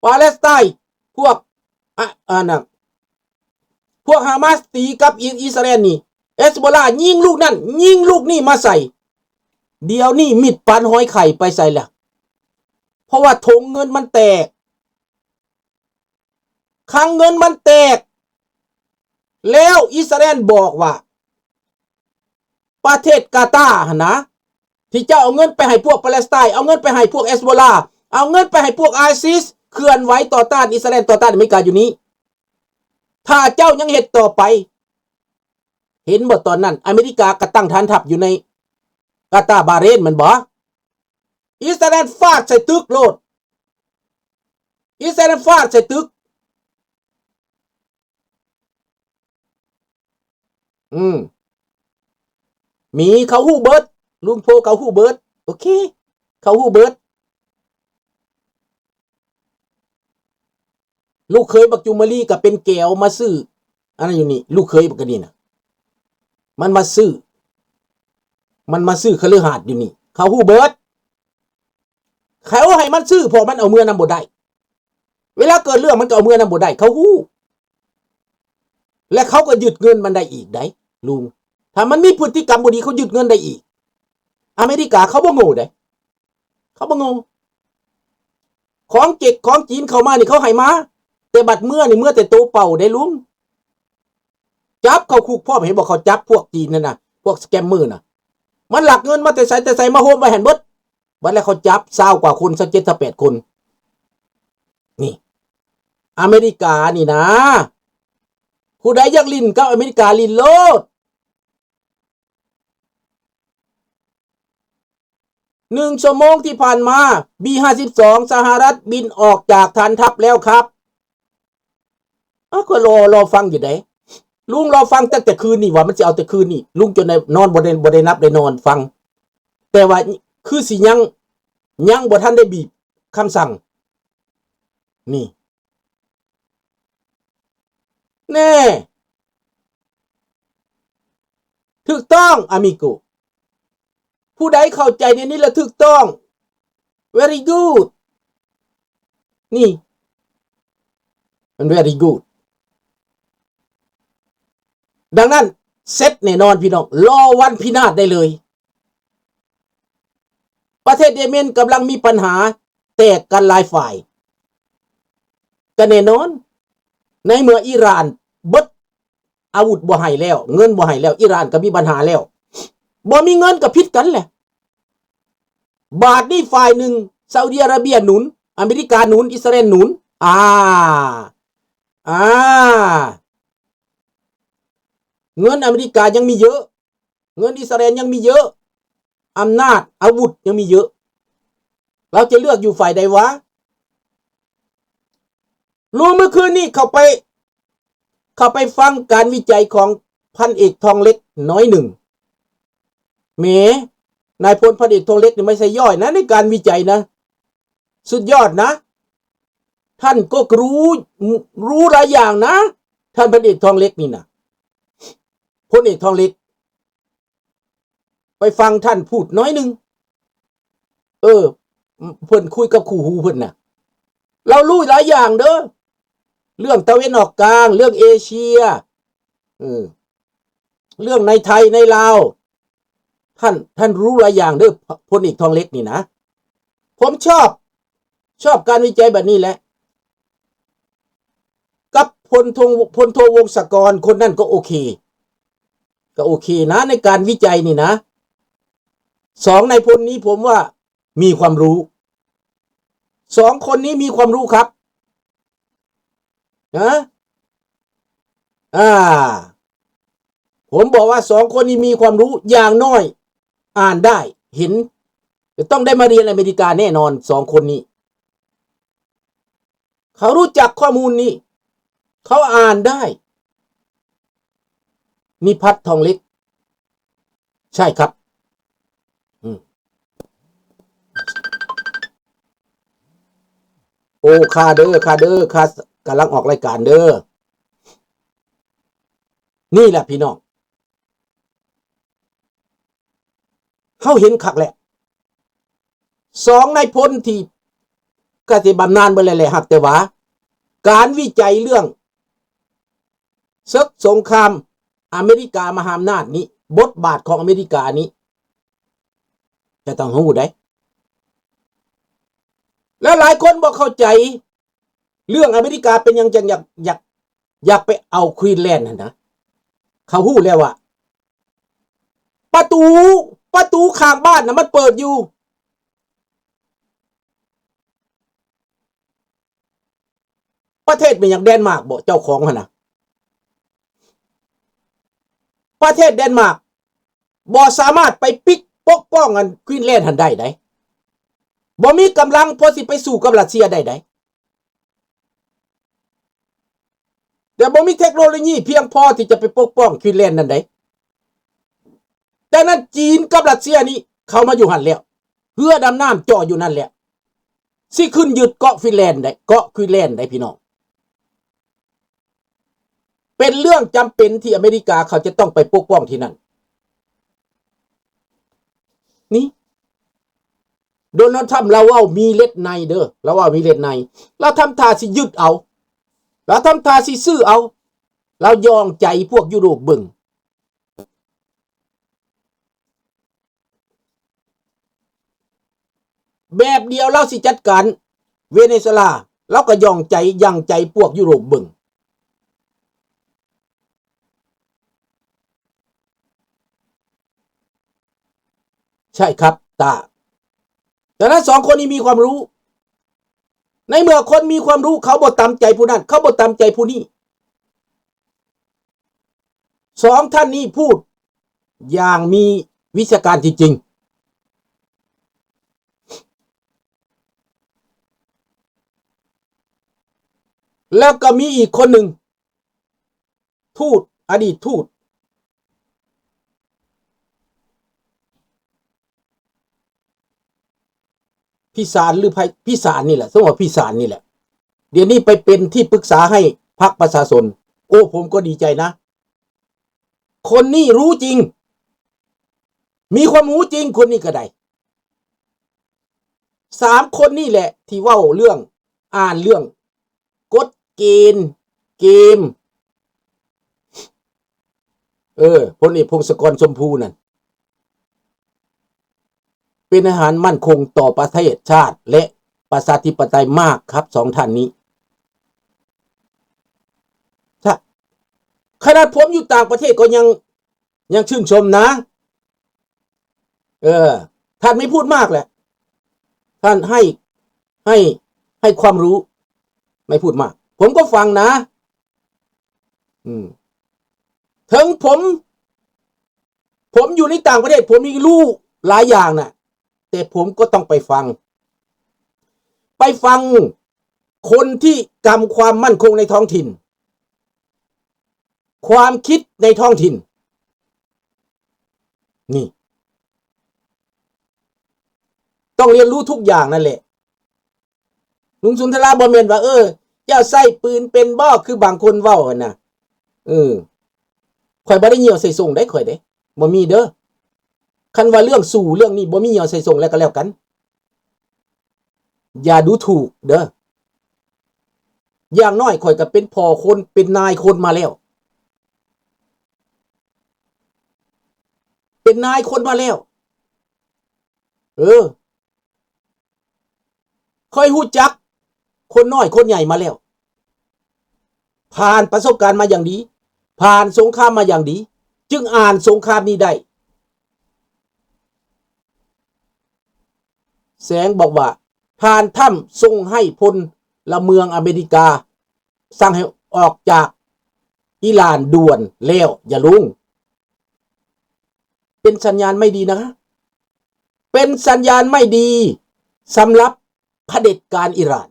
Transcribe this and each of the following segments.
ປາເລັສໄຕນ໌ ພວກ ອະ ອັນນະ ພວກຮາມາສຕີກັບອິ ອິສຣາແອນນີ້ ເຮັດສະໂບລາຍິງລູກນັ້ນ ຍິງລູກນີ້ມາໃສ່. ດຽວນີ້ມິດປານຫອຍໄຂ່ໄປໃສລະ? ເພາະວ່າຖົງເງິນມັນແຕກ. ຄັງເງິນມັນແຕກ ແລ້ວອິສຣາແອນບອກວ່າ ປະເທດກາຕາຫັ້ນນະ ທີ່ເຈົ້າເອົາເງິນໄປໃຫ້ພວກປາເລັສໄຕນ໌ ເອົາເງິນໄປໃຫ້ພວກເຮັດສະໂບລາ ເອົາເງິນໄປໃຫ້ພວກໄອຊິສ ເຄື່ອນໄຫວຕໍ່ຕ້ານອິສຣາແອນ ຕໍ່ຕ້ານອາເມລິກາຢູ່ນີ້ ຖ້າເຈົ້າຍັງເຮັດຕໍ່ໄປ ເຫັນບໍ່ ຕອນນັ້ນອາເມລິກາກໍຕັ້ງຖານທັບຢູ່ໃນກາຕາ ບາເຣນ ແມ່ນບໍ່? ອິສຣາແອນຟາດໃສ່ຕຶກໂລດ ອິສຣາແອນຟາດໃສ່ຕຶກ. ອືມ ມີ ເຂົາຮູ້ເບິດ ລຸງໂພ ເຂົາຮູ້ເບິດ ໂອເຄ ເຂົາຮູ້ເບິດ. ລູກເຂີຍບັກຈູມມາລີກໍເປັນແກວມາຊື້ອັນນັ້ນຢູ່ນີ້ ລູກເຂີຍບັກອັນນີ້ນະ ມັນມາຊື້ ມັນມາຊື້ຄະລືຫາດຢູ່ນີ້ ເຂົາຮູ້ເບິດ. ເຂົາໃຫ້ມັນຊື້ ເພາະມັນເອົາເມືອນຳບໍ່ໄດ້ ເວລາເກີດເລື່ອງມັນກໍເອົາເມືອນຳບໍ່ໄດ້ ເຂົາຮູ້ ແລະ ເຂົາກໍຍຶດເງິນມັນໄດ້ອີກໃດ໋ລຸງ ຖ້າມັນມີພຶດຕິກຳບໍ່ດີ ເຂົາຍຶດເງິນໄດ້ອີກ. ອາເມລິກາເຂົາບໍ່ໂງ່ໃດ໋ ເຂົາບໍ່ໂງ່ ຂອງເຈັກຂອງຈີນເຂົ້າມານີ້ເຂົາໃຫ້ມາ ແຕ່ບັດເມືອນີ້ເມືອແຕ່ໂຕເປົ່າເດ້ລຸງ ຈັບເຂົ້າຄຸກພ້ອມ. ເຫັນບໍ່ ເຂົາຈັບພວກຈີນນັ້ນນະ ພວກສະແກມເມີນະ ມັນລັກເງິນມາແຕ່ໃສແຕ່ໃສມາໂຮມໄວ້ຫັ້ນເບິດ. ບັດແລ້ວເຂົາຈັບຊາວກວ່າຄົນ ຊາວເຈັດ ຊາວແປດຄົນ. ນີ້ ອາເມລິການີ້ນະ ຜູ້ໃດຢາກຫຼິ້ນກັບອາເມລິກາຫຼິ້ນໂລດ. ໜຶ່ງຊົ່ວໂມງທີ່ຜ່ານມາ ບີຫ້າສິບສອງ ສະຫະລັດບິນອອກຈາກຖານທັບແລ້ວຄັບ. ເອີ ຂ້ອຍລໍ ລໍຟັງຢູ່ເດ້ ລຸງລໍຟັງຕັ້ງແຕ່ຄືນນີ້ ວ່າມັນຊິເອົາແຕ່ຄືນນີ້ ລຸງຈົນໄດ້ນອນ ບໍ່ໄດ້ ບໍ່ໄດ້ນັບໄດ້ນອນຟັງ ແຕ່ວ່າຄືຊິຍັງ ຍັງບໍ່ທັນໄດ້ບີບຄຳສັ່ງ ນີ້ ແນ່ ຖືກຕ້ອງ ອາມິໂກ ຜູ້ໃດເຂົ້າໃຈໃນນີ້ລະຖືກຕ້ອງ very good ນີ້ ມັນ very good. ດັ່ງນັ້ນ ເສັດແນ່ນອນພີ່ນ້ອງ ລໍວັນພິນາດໄດ້ເລີຍ. ປະເທດເຢເມັນກຳລັງມີບັນຫາແຕກກັນຫຼາຍຝ່າຍ ກໍແນ່ນອນ ໃນເມື່ອອີຣານເບິດ ອາວຸດບໍ່ໃຫ້ແລ້ວ ເງິນບໍ່ໃຫ້ແລ້ວ ອີຣານກໍມີບັນຫາແລ້ວ ບໍ່ມີເງິນກໍຜິດກັນແຫຼະ. ບາດນີ້ຝ່າຍໜຶ່ງ ຊາອຸດີອາຣາເບຍໜູນ ອາເມລິກາໜູນ ອິດສະຣາເອນໜູນ ອາ ອາ ເງິນອາເມລິກາຍັງມີເຍອະ ເງິນອິດສະຣາເອນຍັງມີເຍອະ ອຳນາດອາວຸດຍັງມີເຍອະ ລາວຈະເລືອກຢູ່ຝ່າຍໃດວະ? ລຸງ ເມື່ອຄືນນີ້ເຂົ້າໄປ ເຂົ້າໄປຟັງການວິໄຈຂອງພັນເອກທອງເລັກໜ້ອຍໜຶ່ງ ແໝ ນາຍພົນພັນເອກທອງເລັກນີ້ບໍ່ໃຊ່ຍ່ອຍນະ ໃນການວິໄຈນະ ສຸດຍອດນະ ທ່ານກໍຮູ້ ຮູ້ຫຼາຍຢ່າງນະ ທ່ານພັນເອກທອງເລັກນີ້ນະ ພົນເອກທອງເລັກ ໄປຟັງທ່ານພູດໜ້ອຍໜຶ່ງ ເອີ ເພິ່ນຄຸຍກັບຄູ່ຫູເພິ່ນນະ ລາວຮູ້ຫຼາຍຢ່າງເດີ ເລື່ອງຕາເວັນອອກກາງ ເລື່ອງເອເຊຍ ເອີ ເລື່ອງໃນໄທໃນລາວ ທ່ານ ທ່ານຮູ້ຫຼາຍຢ່າງເດີ ພົນເອກທອງເລັກນີ້ນະ ຜົມຊອບ ຊອບການວິໄຈແບບນີ້ແຫຼະ ກັບພົນໂທ ພົນໂທ ວົງສະກອນ ຄົນນັ້ນກໍໂອເຄ ກໍໂອເຄນະ ໃນການວິໄຈນີ້ນະ ສອງນາຍພົນນີ້ ຜົມວ່າມີຄວາມຮູ້ ສອງຄົນນີ້ມີຄວາມຮູ້ຄັບ ນະ ອາ ຜົມບອກວ່າສອງຄົນນີ້ມີຄວາມຮູ້ ຢ່າງໜ້ອຍອ່ານໄດ້ເຫັນ ຈະຕ້ອງໄດ້ມາຮຽນອາເມລິກາແນ່ນອນ ສອງຄົນນີ້ ເຂົາຮູ້ຈັກຂໍ້ມູນນີ້ ເຂົາອ່ານໄດ້ ນິພັດທອງເລັກ ໃຊ່ຄັບ ອືມ ໂອ ຄ່າເດີ ຄ່າເດີ ຄ່າ ກຳລັງອອກລາຍການເດີ ນີ້ແຫຼະພີ່ນ້ອງ ເຮົາເຫັນຄັກແລ້ວ ສອງນາຍພົນທີ່ ກະຊິບຳນານເບິດແລ້ວແຫຼະ. ຫາກແຕ່ວ່າການວິໄຈເລື່ອງເສິກສົງຄາມອາເມລິກາມະຫາອຳນາດນີ້, ບົດບາດຂອງອາເມລິການີ້ ຈະຕ້ອງຮູ້ໄດ໋. ແລ້ວຫຼາຍຄົນບໍ່ເຂົ້າໃຈ ເລື່ອງອາເມລິກາເປັນຫຍັງຈັ່ງຢາກ ຢາກ ຢາກໄປເອົາ Greenland ຫັ້ນນະ. ເຂົາຮູ້ແລ້ວວ່າ ປະຕູ ປະຕູຂ້າງບ້ານນະມັນເປີດຢູ່. ປະເທດແມ່ນຫຍັງ ແດນມາກບໍ ເຈົ້າຂອງຫັ້ນນະ? ປະເທດແດນມາກບໍ່ສາມາດໄປປິກປົກປ້ອງອັນ Greenland ຫັ້ນໄດ້ໃດ໋. ບໍ່ມີກຳລັງພໍຊິໄປສູ້ກັບຣັດເຊຍໄດ້ໃດ໋. ແຕ່ບໍ່ມີເທັກໂນໂລຢີພຽງພໍທີ່ຈະໄປປົກປ້ອງ Greenland ນັ້ນໃດ໋. ດັ່ງນັ້ນ ຈີນກັບຣັດເຊຍນີ້ເຂົ້າມາຢູ່ຫັ້ນແລ້ວ, ເຮືອດຳນ້ຳເຈາະຢູ່ນັ້ນແລ້ວ, ຊິຂຶ້ນຍຶດເກາະ Greenland ໄດ໋, ເກາະ Greenland ໄດ໋ ພີ່ນ້ອງ. ເປັນເລື່ອງຈຳເປັນທີ່ອາເມລິກາເຂົາຈະຕ້ອງໄປປົກປ້ອງທີ່ນັ້ນ. ນີ້ ໂດນັລ ທຣຳ ລາວເວົ້າມີເລັດໃນເດີ, ລາວເວົ້າມີເລັດໃນ. ລາວທຳທ່າຊິຍຶດເອົາ, ລາວທຳທ່າຊິຊື້ເອົາ, ລາວຢ່ອງໃຈພວກຢູໂຣບເບິ່ງ. ແບບດຽວລາວຊິຈັດການເວເນຊູເອລາ, ລາວກໍຢ່ອງໃຈ, ຢ່າງໃຈພວກຢູໂຣບເບິ່ງ. ໃຊ່ຄັບ ຕາ. ດັ່ງນັ້ນ ສອງຄົນນີ້ມີຄວາມຮູ້. ໃນເມື່ອຄົນມີຄວາມຮູ້ ເຂົາບໍ່ຕາມໃຈຜູ້ນັ້ນ, ເຂົາບໍ່ຕາມໃຈຜູ້ນີ້. ສອງທ່ານນີ້ພູດຢ່າງມີວິຊາການຈິງໆ. ແລ້ວກໍມີອີກຄົນໜຶ່ງ ທູດ, ອະດີດທູດ ພິສານ ຫຼື ໃຜ ພິສານນີ້ແຫຼະ, ສົມມຸດວ່າພິສານນີ້ແຫຼະ, ດຽວນີ້ໄປເປັນທີ່ປຶກສາໃຫ້ພັກປະຊາຊົນ. ໂອ້ ຜົມກໍດີໃຈນະ, ຄົນນີ້ຮູ້ຈິງ, ມີຄວາມຮູ້ຈິງ, ຄົນນີ້ກໍໄດ້. ສາມຄົນນີ້ແຫຼະທີ່ເວົ້າເລື່ອງ, ອ່ານເລື່ອງກົດເກນເກມ, ເອີ ພົນເອກ ພົງສະກອນ ຊົມພູ ນັ້ນ ເປັນທະຫານໝັ້ນຄົງຕໍ່ປະເທດຊາດ ແລະ ປະຊາທິປະໄຕມາກຄັບ ສອງທ່ານນີ້. ຂະໜາດຜົມຢູ່ຕ່າງປະເທດກໍຍັງ ຍັງຊື່ນຊົມນະ. ເອີ ທ່ານໄມ່ພູດມາກແຫຼະ, ທ່ານໃຫ້ ໃຫ້ ໃຫ້ຄວາມຮູ້, ໄມ່ພູດມາກ. ຜົມກໍຟັງນະ. ອືມ ເຖິງຜົມ ຜົມຢູ່ໃນຕ່າງປະເທດ, ຜົມຍັງຮູ້ຫຼາຍຢ່າງນະ, ແຕ່ຜົມກໍຕ້ອງໄປຟັງ, ໄປຟັງຄົນທີ່ກຳຄວາມໝັ້ນຄົງໃນທ້ອງຖິ່ນ, ຄວາມຄິດໃນທ້ອງຖິ່ນ. ນີ້ ຕ້ອງຮຽນຮູ້ທຸກຢ່າງນັ້ນແຫຼະ. ລຸງສຸນທະລາ ບໍ່ແມ່ນວ່າ ເອີ ເຈົ້າໃຊ້ປືນເປັນບໍ່ ຄືບາງຄົນເວົ້າຫັ້ນນະ. ເອີ ຂ້ອຍບໍ່ໄດ້ຍ່ຽວໃສ່ສົ້ງໄດ໋ ຂ້ອຍເດ້, ບໍ່ມີເດີ. ຄັນວ່າເລື່ອງສູ້ເລື່ອງນີ້ ບໍ່ມີຍ່ຽວໃສ່ສົ້ງແລ້ວກໍແລ້ວກັນ. ຢ່າດູຖູກເດີ. ຢ່າງໜ້ອຍຂ້ອຍກໍເປັນພໍ່ຄົນ ເປັນນາຍຄົນມາແລ້ວ, ເປັນນາຍຄົນມາແລ້ວ. ເອີ ຂ້ອຍຮູ້ຈັກຄົນນ້ອຍຄົນໃຫຍ່ມາແລ້ວ, ຜ່ານປະສົບການມາຢ່າງດີ, ຜ່ານສົງຄາມມາຢ່າງດີ, ຈຶ່ງອ່ານສົງຄາມນີ້ໄດ້. ແສງບອກວ່າ ທ່ານທຣຳສົ່ງໃຫ້ພົນລະເມືອງອາເມລິກາ ສັ່ງໃຫ້ອອກຈາກອີຣານດ່ວນແລ້ວ ຢ່າລຸງ. ເປັນສັນຍານໄມ່ດີນະ, ເປັນສັນຍານໄມ່ດີສຳລັບຜະເດັດການອີຣານ.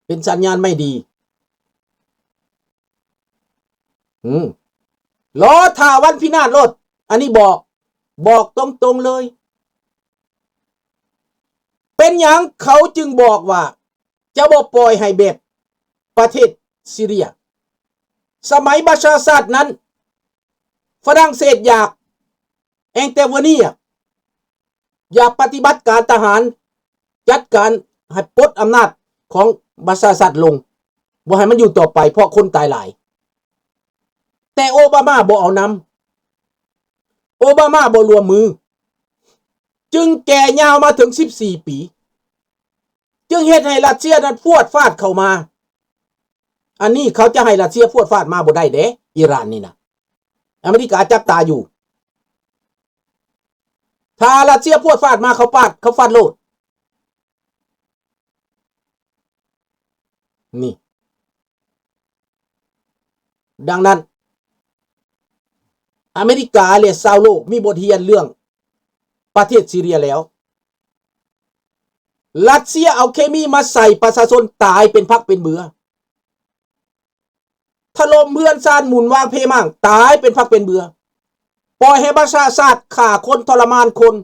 ເປັນສັນຍານໄມ່ດີ. ອືມ ລໍຖ້າວັນພິນາດໂລດ. ອັນນີ້ບອກ, ບອກຕົງໆເລີຍ. ເປັນຫຍັງເຂົາຈຶ່ງບອກວ່າຈະບໍ່ປ່ອຍໃຫ້ແບບປະເທດຊີເຣຍ? ສະໄໝບາຊາອັດສັດນັ້ນ ຝຣັ່ງເສດຢາກ ແອງແຕວເວີເນຍ, ຢ່າປະຕິບັດການທະຫານ, ຈັດການໃຫ້ປົດອຳນາດຂອງບັດຊາອາດສັດລົງ, ບໍ່ໃຫ້ມັນຢູ່ຕໍ່ໄປ ເພາະຄົນຕາຍຫຼາຍ. ແຕ່ໂອບາມາບໍ່ເອົານຳ, ໂອບາມາບໍ່ຮ່ວມມື, ຈຶ່ງແກ່ຍາວມາເຖິງສິບສີ່ປີ, ຈຶ່ງເຮັດໃຫ້ຣັດເຊຍນັ້ນຟວດຟາດເຂົ້າມາ. ອັນນີ້ເຂົາຈະໃຫ້ຣັດເຊຍຟວດຟາດມາບໍ່ໄດ້ເດ້, ອີຣານນີ້ນະ. ອາເມລິກາຈັບຕາຢູ່. ຖ້າຣັດເຊຍຟວດຟາດມາ ເຂົາປາດ, ເຂົາຟາດໂລດ. ນີ້. ດັ່ງນັ້ນ ອາເມລິກາ ແລະ ຊາວໂລກມີບົດຮຽນເລື່ອງປະເທດຊີເຣຍແລ້ວ. ຣັດເຊຍເອົາເຄມີມາໃສ່ປະຊາຊົນຕາຍເປັນຜັກເປັນເບືອ. ຖະຫຼົ່ມເຮືອນຊານໝູນວາງເພມ້າງ ຕາຍເປັນຜັກເປັນເບືອ. ປ່ອຍໃຫ້ບັດຊາອາດສັດຂ້າຄົນ ທໍລະມານຄົນ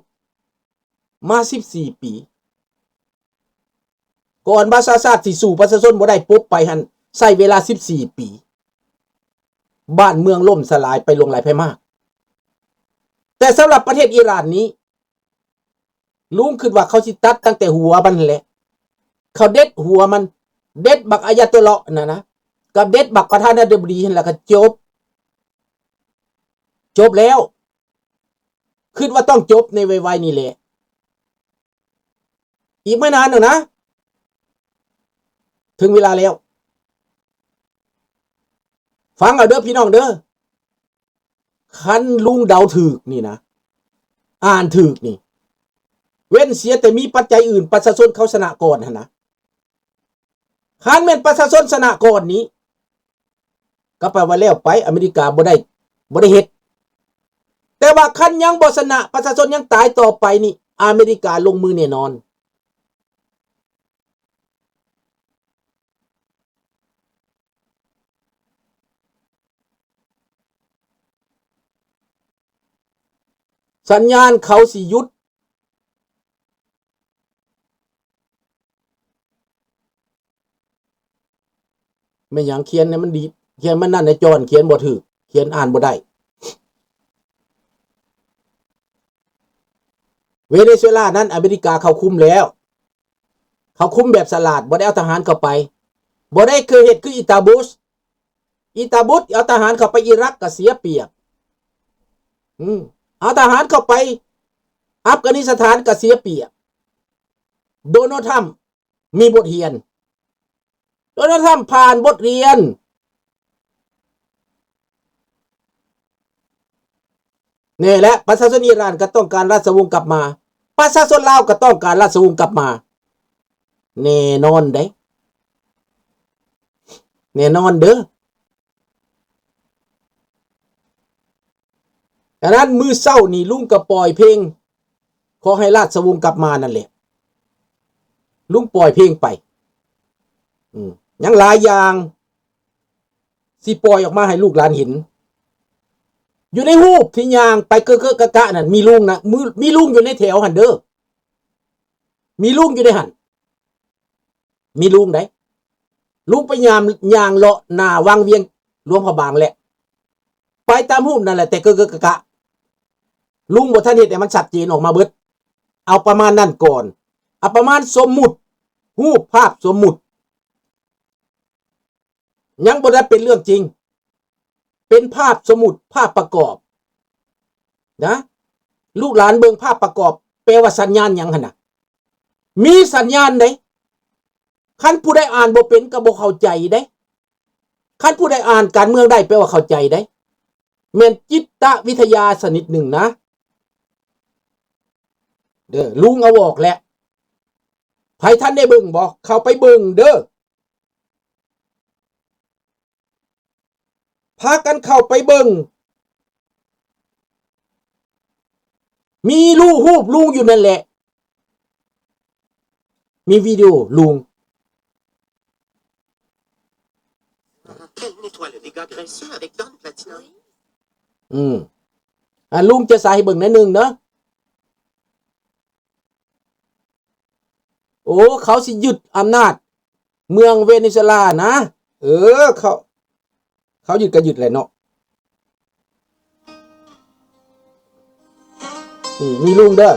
ມາສິບສີ່ປີ. ກ່ອນບັດຊາອາດສັດຊິສູ້ປະຊາຊົນບໍ່ໄດ້ ປົບໄປຫັ້ນ ໃຊ້ເວລາສິບສີ່ປີ. ບ້ານເມືອງລົ້ມສະຫຼາຍໄປຫຼວງຫຼາຍໄພມາກ. ແຕ່ສຳລັບປະເທດອີຣານນີ້ ລຸງຄິດວ່າເຂົາຊິຕັດຕັ້ງແຕ່ຫົວມັນແຫຼະ. ເຂົາເດັດຫົວມັນ, ເດັດບັກອາຍາໂຕເລາະນັ້ນນະ, ກັບເດັດບັກປະທານາທິບໍດີຫັ້ນ ແລ້ວກໍຈົບ. ຈົບແລ້ວ. ຄິດວ່າຕ້ອງຈົບໃນໄວໆນີ້ແຫຼະ. ອີກບໍ່ນານດອກນະ. ເຖິງເວລາແລ້ວ. ຟັງເອົາເດີພີ່ນ້ອງເດີ. ຄັນລຸງເດົາຖືກນີ້ນະ, ອ່ານຖືກນີ້, ເວັ້ນເສຍແຕ່ມີປັດໄຈອື່ນ ປະຊາຊົນເຂົາຊະນະກ່ອນຫັ້ນນະ. ຄັນແມ່ນປະຊາຊົນຊະນະກ່ອນນີ້, ກໍແປວ່າແລ້ວໄປ, ອາເມລິກາບໍ່ໄດ້, ບໍ່ໄດ້ເຮັດ. ແຕ່ວ່າຄັນຍັງບໍ່ຊະນະ, ປະຊາຊົນຍັງຕາຍຕໍ່ໄປນີ້, ອາເມລິກາລົງມືແນ່ນອນ. ສັນຍານເຂົາຊິຢຸດ. ແມ່ນຫຍັງຂຽນໃຫ້ມັນດີ, ຂຽນມັນນັ້ນໃນຈອນ, ຂຽນບໍ່ຖືກ, ຂຽນອ່ານບໍ່ໄດ້. ເວເນຊູເອລານັ້ນ ອາເມລິກາເຂົາຄຸມແລ້ວ. ເຂົາຄຸມແບບສະຫຼາດ, ບໍ່ໄດ້ເອົາທະຫານເຂົ້າໄປ. ບໍ່ໄດ້ຄືເຮັດຄືອີຕາບຸດ. ອີຕາບຸດເອົາທະຫານເຂົ້າໄປອີຣັກກໍເສຍປຽບ. ອືມ, ເອົາທະຫານເຂົ້າໄປອັຟການິສະຖານກໍເສຍປຽບ. ໂດນັລ ທຣຳ ມີບົດຮຽນ. ໂດນັລ ທຣຳ ຜ່ານບົດຮຽນ. ນີ້ແຫຼະ, ປະຊາຊົນອີຣານກໍຕ້ອງການລາຊະວົງກັບມາ. ປະຊາຊົນລາວກໍຕ້ອງການລາຊະວົງກັບມາ. ແນ່ນອນເດ້. ແນ່ນອນເດີ. ອັນນັ້ນ ມື້ເຊົ້ານີ້ ລຸງກໍປ່ອຍເພງ ຂໍໃຫ້ລາຊະວົງກັບມານັ້ນແຫຼະ. ລຸງປ່ອຍເພງໄປ. ອືມ, ຍັງຫຼາຍຢ່າງຊິປ່ອຍອອກມາໃຫ້ລູກຫຼານເຫັນ. ຢູ່ໃນຮູບທີ່ຍ່າງໄປເກີະໆກະກະນັ້ນ ມີລຸງນະ, ມີ, ມີລຸງຢູ່ໃນແຖວຫັ້ນເດີ. ມີລຸງຢູ່ໃນຫັ້ນ. ມີລຸງໃດ. ລຸງໄປຍາມ ຍ່າງເລາະໜ້າວັງວຽງຫຼວງພະບາງແຫຼະ. ໄປຕາມຮູບນັ້ນແຫຼະ, ແຕ່ເກີະໆກະກະ. ລຸງບໍ່ທັນເຮັດໃຫ້ມັນຊັດເຈນອອກມາເບິດ. ເອົາປະມານນັ້ນກ່ອນ. ເອົາປະມານສົມມຸດ. ຮູບພາບສົມມຸດ. ຍັງບໍ່ໄດ້ເປັນເລື່ອງຈິງ. ເປັນພາບສົມມຸດ, ພາບປະກອບນະ. ລູກຫຼານເບິ່ງພາບປະກອບ, ແປວ່າສັນຍານຫຍັງຫັ້ນນະ? ມີສັນຍານເດ້. ຄັນຜູ້ໃດອ່ານບໍ່ເປັນກໍບໍ່ເຂົ້າໃຈເດ້. ຄັນຜູ້ໃດອ່ານການເມືອງໄດ້ ແປວ່າເຂົ້າໃຈເດ້. ແມ່ນຈິດຕະວິທະຍາຊະນິດໜຶ່ງນະ. ເດີ, ລຸງເອົາອອກແຫຼະ. ໃຜທັນໄດ້ເບິ່ງບໍ່? ເຂົ້າໄປເບິ່ງເດີ. ພາກັນເຂົ້າໄປເບິ່ງ. ມີຮູບລຸງຢູ່ນັ້ນແຫຼະ. ມີວິດີໂອລຸງ. Quel nettoie le dégât graisseux avec Dawn Platinum ? ອືມ. ອ່າ, ລຸງຈະສາຍໃຫ້ເບິ່ງໜ້ອຍໜຶ່ງເນາະ. ໂອ້ ເຂົາຊິຍຶດອຳນາດເມືອງເວເນຊູເອລານະ. ເອີ ເຂົາ, ເຂົາຍຶດກໍຍຶດແຫຼະເນາະ. ນີ້ ມີລຸງເດີ.